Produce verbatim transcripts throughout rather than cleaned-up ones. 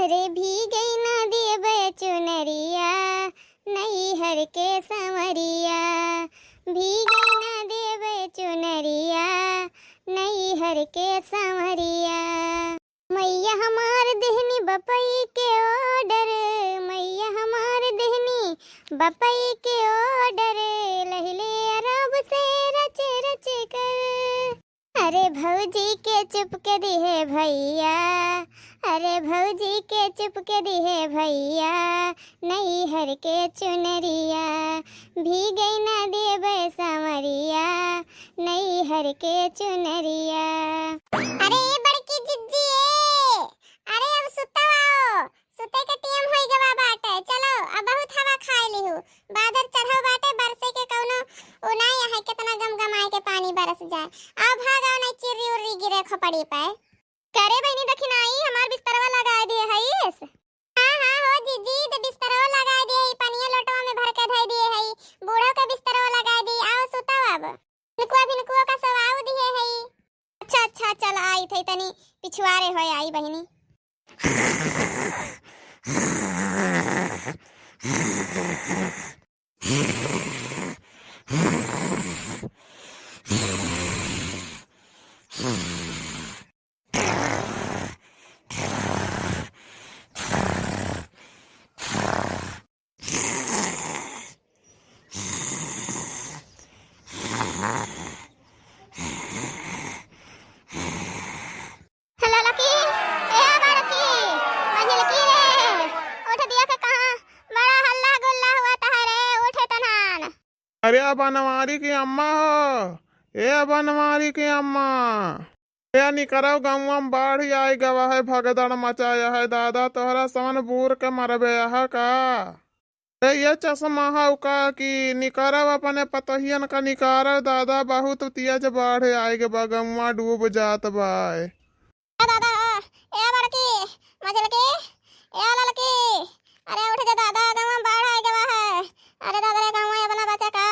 अरे भीगै ना देबै चुनरिया, नैहर के सँवरिया, भीगै ना देबै चुनरिया, नैहर के सँवरिया। मैया हमार देहनी बपई के order, मैया हमार देहनी बपई के order, लहिले अरब से रच रच कर। अरे भौजी के चुप के दिहे भैया, अरे भौजी के चुप के दिहे भैया, नैहर के चुनरिया, भीगै ना देबै सँवरिया, नैहर के चुनरिया। अरे ए बड़की जिज्जी ए, अरे अब सुतौ आओ, सुते के टेम होई गवा बाटे। चलो, अब बहुत हवा खाए लिहू, बादर चढ़ो बाटे, बरसे के कौनो उ नाई है, कितना गमगमाए के पानी बरस जाए। आओ भाग आओ, नहीं चिर्री उर्री गिरे खोपड़ी पे। करे बहिनी दखिनाई, हमार बिस्तरवा लगाए दिए हईस। हाँ हाँ हो जीजी, तो बिस्तरवा लगाए दिए हई, पनिया लोटवा में भर के धई दिए हई, बूढ़ो के बिस्तरवा लगाए दी। आओ सुतौ अब। भिनकुआ भिनकुओ का सोआऊ दिए हई। अच्छा अच्छा, चल आई थई, तनी पिछुआरे होए आई बहिनी। ललकी, ए बड़की, मझिलकी रे, उठ दिया के कहाँ बड़ा हल्ला गुल्ला हुआ तहरे, उठे तनहान। अरे बनवारी की अम्मा हो, ए बनवारी की अम्मा, ए निकरौ, गउँवा में बाढ़ आइ गवा है, भगदड़ मचाया है दादा, तोहरा सवन बूर के मरबे अहा का? ए, ये चश्मा हौ का कि निकारब अपने पतोहियन का निकारब दादा, बहुत तेज बाढ़ आइ गे बा, गउँवा डूब जात बा। ए दादा, ए बड़की, मझलकी, ए ललकी, अरे उठ जा दादा, गउँवा बाढ़ आइ गवा है। अरे दादा रे, गउँवा अपना बचा का,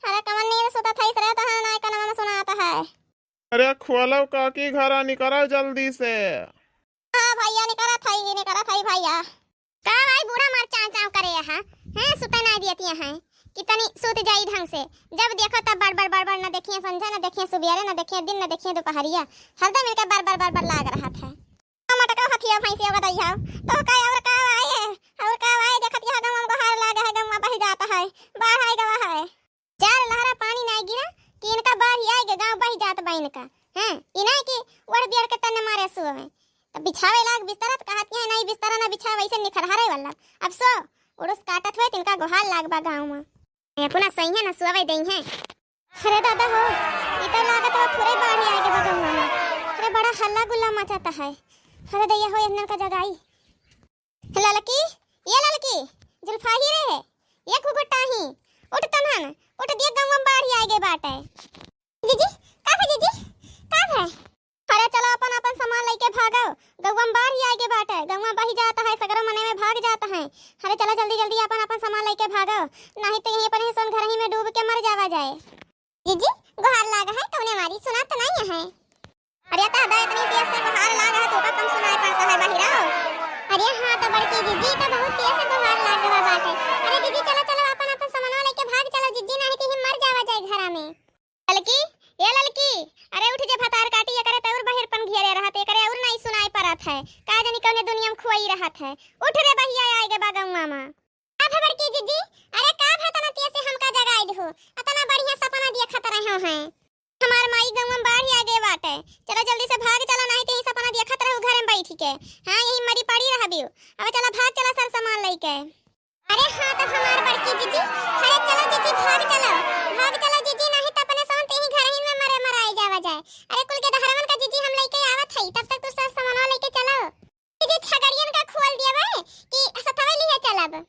अरे कमन नींद सुतत है रे, तहन नाई कनवा में सुनात है। अरे खोलव काकी, घरा निकरव जल्दी से। हाँ भैया, निकरत हई, निकरत हई भैया। का भाई बूढ़ा मार चाँव चाँव करे यहाँ, हैं? सुते नाई दियत यहाँ, कि तनी सुत जाई ढंग से। जब देखो तब बड़ बड़ बड़ बड़, न देखिए संझा, न देखिए सुबेरे, न देखिए दिन, न देखिए दुपहरिया, हरदम इनके बड़ बड़ बड़ बड़ लाग रहत है। मटका हथिया भैंसिया बदई हौ, तो का और का आए, और का आए, देखत यहाँ गउँवा में गोहार लाग है, गउँवा बहि जात है, बाढ़ आइ गवा है। चार लहरा पानी नाई गिरा कि इनका बाढ़ आइ गे, गाँव बहि जात बा इनका। हैं, ई नाई कि ओढ़ बियर के तन्ने मारे सुअवे। तब बिछावे लाग बिस्तरा त कहत है, "नहीं बिस्तरा ना बिछावे, ऐसे निखरहरे वाला।" अब सो, उड़ुस काटत हुए तिनका गोहार लाग बा गाँव में। ये अपना सही है ना सुअवे दई है। अरे दादा हो, ई तो लागत हो पूरे बाढ़ आइ गे बा गउँवा में। अरे बड़ा हल्ला गुल्ला मचाता है। अरे दैया हो, इन्हन का जगाई। ललकी, ये ललकी, जुल्फाही रे, ये घुघुटाही, उठ तनहन, उठ दिया गउँवा में बाढ़ आइ गे बाटे। जीजी, का है जीजी? का है? अरे चलो अपन अपन सामान लइके भागो, गउँवा में बाढ़ आइ गे बाटे, गउँवा बहि जात है, सगरो मने में भाग जात है। अरे चलो जल्दी जल्दी अपन अपन सामान लइके भागो, नहीं तो यहीं पर ही सोन घर ही में डूब के मर जावा जाए। जीजी, गोहार लाग है, कौने मारी सुनात नहीं है। अरे दादा, इतनी तेज से गोहार लाग है, तोका कम सुनाई पड़ता है बहिराओ। अरे हाँ तो बड़की जीजी, तो बहुत तेज से गोहार लाग रहा बाटे। अरे जीजी, चलो चलो, अपन अपन सामानवा लेके भाग चलो जीजी, नहीं तो हम मर जावा जाए घरा में। ललकी, ए ललकी, अरे उठ जे भतार काटी, एकरे तौर बहिरपन घेरे रहत, एकरे और नहीं सुनाई पड़त है, का जानी कौने दुनिया में खोई रहत है। उठ रे बहिया, आइ गे बा गउँवा में। का भा बड़की जीजी? अरे का भा तना तेज से हमका जगाई दहो? अतना बढ़िया सपना देखत रहे हैं। हमार माई गउँवा में बाढ़ आइ गे बाटे। चलो जल्दी से भाग चलो, नहीं तो यही सपना देखत रहू घर में बैठ के। हाँ, यही मरी पड़ी रहबियो। अब चलो भाग चलो सर सामान लइके। अरे हाँ तो हमार बड़की जीजी, अरे चलो जीजी भाग चलो, भाग चलो जीजी, नहीं तो अपने साथ यही घर ही में मरे मराई जावा जाए। अरे कुल के दहरवन का जीजी हम लइके आवत हई, तब तक तू सर सामानवा लइके चलो। जीजी, छगड़ियन का खोल दिया बे कि सथवे लिहे चलब?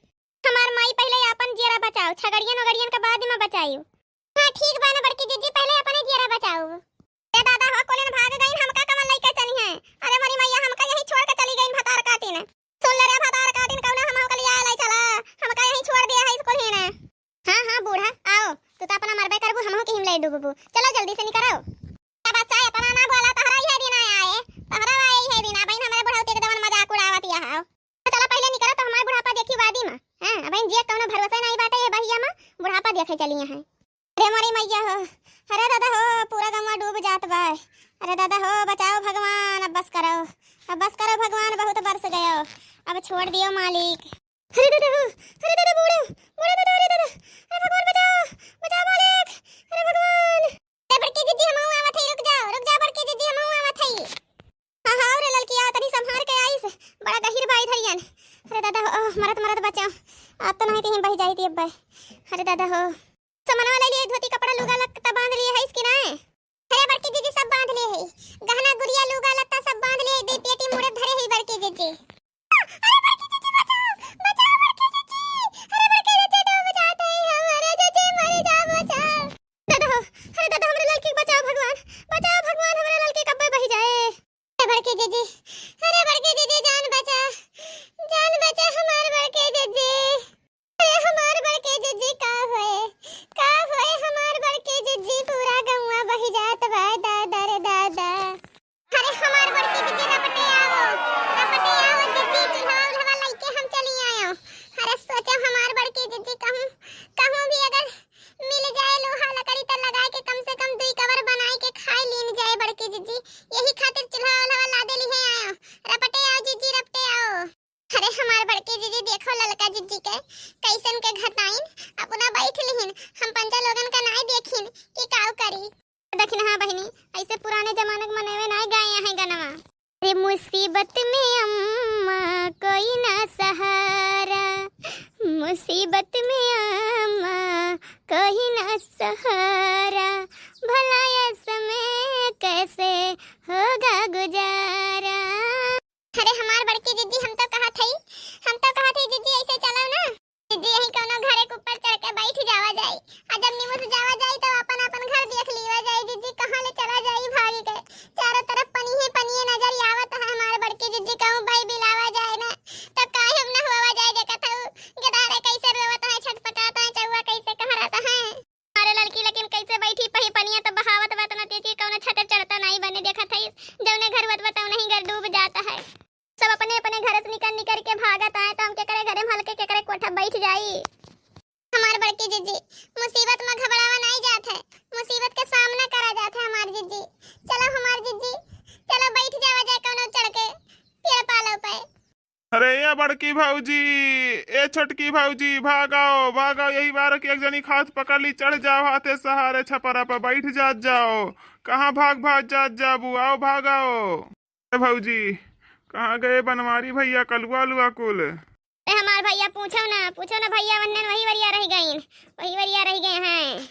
हमार माई, पहिले आपन जियरा बचाओ, छगड़ियन ओगड़ियन का बाद में बचाइयो। हाँ, ठीक बा ना बड़की जीजी, पहिले अपने जियरा बचाओ। ए दादा हो, कुलिन भाग गइन, हमका कमन लइके चली हैं? अरे मोरी मैया, हमका यहीं छोड़ के चली गइन भतार काटिन। सुन ले रे भतार काटिन, कौनो हमहू के लिया लाई चला, हमका यहीं छोड़ दिया है स्कूल ही ने। हाँ, हाँ, बूढ़ा, आओ, तू तो अपना मरबे करबू, हमहू के हिम ले डूबबू। चलो, जल्दी से निकरो। ए बच्चा, इतना ना बोला, तहरा इहे दिन आए, तहरा आए इहे दिन, अब इन हमरे बुढ़ौती के जवन मजाक उड़ावत यह। शादी मा, हाँ, अब इन जिया कौनो भरोसा नाई बाटे ये बहिया मा, बुढ़ापा देखे चलिया हैं। अरे मोरी मैया हो, अरे दादा हो, पूरा गंवा डूब जात बा। अरे दादा हो, बचाओ भगवान, अब बस करो, अब बस करो भगवान, बहुत बरस गयो, अब छोड़ दियो मालिक। अरे दादा हो, अरे दादा बूढ़ो, बूढ़ो दादा, अरे दादा, अरे भगवान बचाओ, बचाओ मालिक, अरे भगवान। अरे बड़की जिज्जी, हमहू आवत हई, रुक जाओ, रुक जाओ बड़की जिज्जी, हमहू आवत हई। हाँ, हाँ, अरे ललकिया, तनी संभार के आइस, बड़ा गहिर बा इधरियन। अरे दादा हो, मरत मरत बचाओ, आप तो नहीं कहीं बह जाई थी अब। अरे दादा हो, समनवा ले लिए, धोती कपड़ा लुगा लत्ता बांध लिए है इसकी ना? अरे बड़की जिज्जी, सब बांध लिए है, गहना गुरिया लुगा लत्ता सब बांध लिए, दे पेटी मुड़े धरे है बड़की जिज्जी। अरे बड़की जिज्जी बचाओ, बचाओ बड़की जिज्जी, अरे बड़की जिज्जी डूब जात है हम, अरे जिज्जी मर जा, बचाओ। दादा हो, अरे दादा हमरे ललकी के बचाओ भगवान, बचाओ भगवान हमरे ललकी कब्बे बही जाए। अरे बड़की जिज्जी, अरे बड़की जिज्जी जान बचा, जान बचा हमार बड़की जिज्जी। अरे हमार बड़की जिज्जी का होए, का होए हमार बड़की जिज्जी, पूरा गौवा बही जात बा दादा रे दादा। अरे हमार बड़की जिज्जी रपटे आओ, रपटे आओ जिज्जी, चूल्हा उल्हवा लइके हम चली आयो। अरे सोचो हमार बड़की जिज्जी कहूँ, कहूँ भी अगर मिल जाए लोहा लकड़ी त लगाए के कम से कम दुई कवर बनाए के खाए लीन जाए बड़की जिज्जी, यही खातिर चूल्हा उल्हवा लादे लिहे आयो। रपटे आओ जिज्जी, रपटे आओ। अरे हमार बड़की जिज्जी देखो ललका जिज्जी के, कैसन के घटाइन, अपना बैठ लिहिन, हम पंचा लोगन का नाई देखिन कि काउ करी। देखिन हाँ बहिनी, ऐसे पुराने जमाने के मनवे नाई गाए हैं गनवा। अरे मुसीबत में अम्मा कोई ना सहारा, मुसीबत में अम्मा कोई ना सहारा, भला ये समय कैसे होगा गुजारा। अरे हमार बड़की जिज्जी, हम तो कहत हई, हम तो कहत हई जिज्जी ऐसे चलो ना। जिज्जी यही कौनो घरे के ऊपर चढ़ के बैठ जावा जाई, आ जब निमुस जावा जाई तो अपन अपन घर देख लीवा जाई। जिज्जी कहाँ ले चला जाई भागी के, चारों तरफ पनिये पनिये नजर आवत है। हमार बड़की जिज्जी कहूँ बाई बिलावा जाए ना, तब काहे हम ना हुआ जाए, देखत हऊ गेदारे कैसे रोवत है, छटपटात है, चौवा कैसे कहरत है। अरे ललकी, लेकिन कैसे बैठी पही पनिया तो बहावत बा, तो नतीजी कौनो छते चढ़ता नहीं बने। देखत है जौने घर हुआ तौने ही घर डूब जाता है। सब अपने अपने घर से निकल निकल के भागत आए, तो हम केकरे घरे में हल्के केकरे कोठा बैठ जाई। हमार बड़की जिज्जी, मुसीबत में घबरावा नहीं जात है, मुसीबत के सामना करा जात है हमार जिज्जी। चलो हमार जिज्जी, चलो बैठ जावा जाए कौनो चढ़ के पेड़ पालो पे। अरे ए बड़की भौजी, ए छोटकी भौजी, भागो, भागो, यही बार कि एक जनी के हाथ पकड़ ली, चढ़ जाओ हाथे सहारे छपरा पर, बैठ जात जाओ। कहाँ भाग भाग जात जाबू, आओ भागो। ए भौजी, कहाँ गए बनवारी भैया, कलुआ लुआ कुल? अरे हमार भैया पूछो ना, पूछो ना भैया, वन्नन वही वरिया रह गईन, वही वरिया रह गए हैं।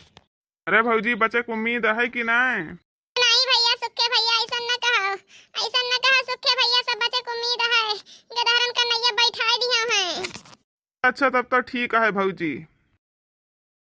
अरे भौजी, बचे के उम्मीद है कि नहीं? नहीं भैया, सुखे भैया, ऐसन न कहो, ऐसन न कहो सुखे भैया, सब बचे के उम्मीद है, गदहरन का नैया बैठाए दिया है। अच्छा, तब तो ठीक है भौजी।